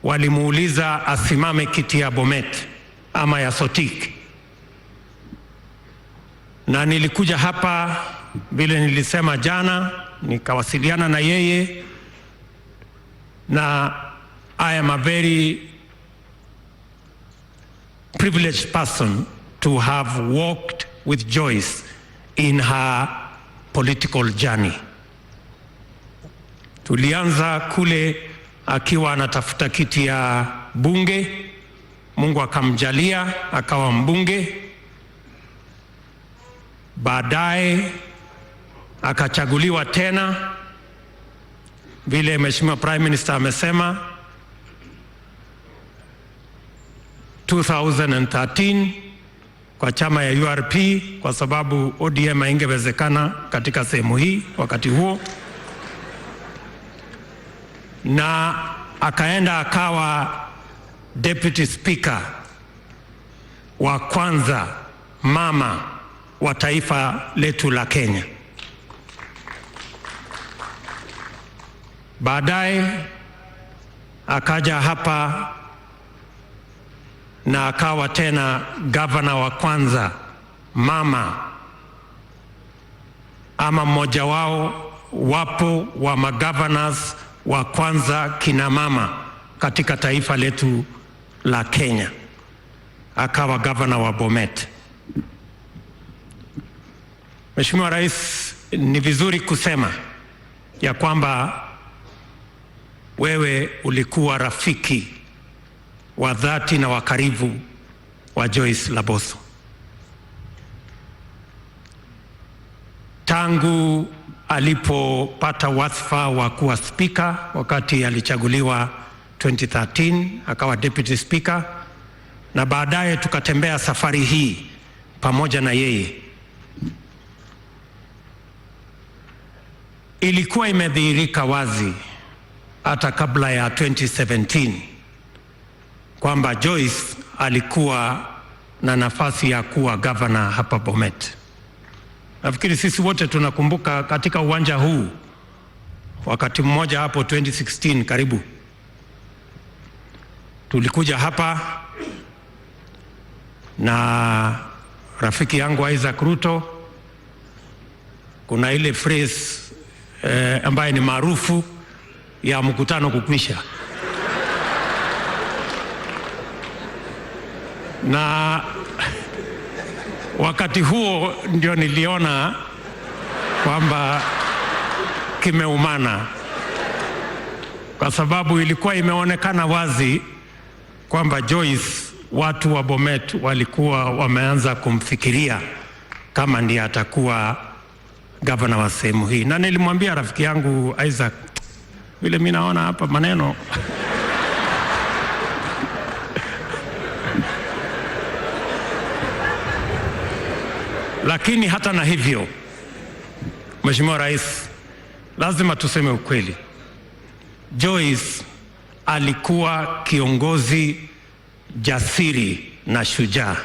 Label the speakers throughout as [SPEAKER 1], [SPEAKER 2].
[SPEAKER 1] Walimuuliza asimame kiti ya Bomet ama ya Sotik, na nilikuja hapa vile nilisema jana, nikawasiliana na yeye, na I am a very privileged person to have walked with Joyce in her political journey. Tulianza kule akiwa anatafuta kiti ya bunge, Mungu akamjalia akawa mbunge. Baadaye akachaguliwa tena, vile Mheshimiwa Prime Minister amesema, 2013 kwa chama ya URP, kwa sababu ODM haingewezekana katika sehemu hii wakati huo, na akaenda akawa deputy speaker wa kwanza mama wa taifa letu la Kenya. Baadaye akaja hapa na akawa tena gavana wa kwanza mama ama mmoja wao wapo wa magavanors wa kwanza kina mama katika taifa letu la Kenya, akawa gavana wa Bomet. Mheshimiwa Rais, ni vizuri kusema ya kwamba wewe ulikuwa rafiki wa dhati na wa karibu wa Joyce Laboso tangu alipopata wadhifa wa kuwa spika wakati alichaguliwa 2013 akawa deputy speaker, na baadaye tukatembea safari hii pamoja na yeye. Ilikuwa imedhihirika wazi hata kabla ya 2017 kwamba Joyce alikuwa na nafasi ya kuwa gavana hapa Bomet. Nafikiri sisi wote tunakumbuka katika uwanja huu wakati mmoja hapo 2016 karibu tulikuja hapa na rafiki yangu Isaac Ruto. Kuna ile phrase ambayo ni maarufu ya mkutano kukwisha, na wakati huo ndio niliona kwamba kimeumana, kwa sababu ilikuwa imeonekana wazi kwamba Joyce, watu wa Bomet walikuwa wameanza kumfikiria kama ndiye atakuwa gavana wa sehemu hii, na nilimwambia rafiki yangu Isaac, vile mimi naona hapa maneno lakini hata na hivyo, Mheshimiwa Rais, lazima tuseme ukweli. Joyce alikuwa kiongozi jasiri na shujaa.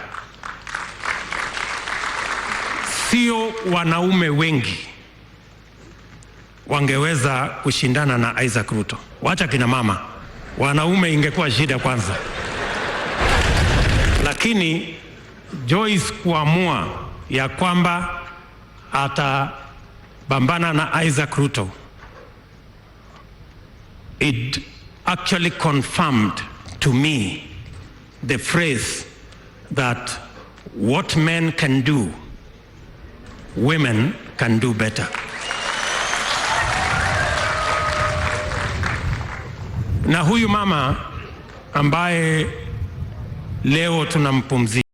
[SPEAKER 1] Sio wanaume wengi wangeweza kushindana na Isaac Ruto. Wacha kina mama, wanaume ingekuwa shida kwanza. Lakini Joyce kuamua ya kwamba atapambana na Isaac Ruto, it actually confirmed to me the phrase that what men can do, women can do better. Na huyu mama ambaye leo tunampumzika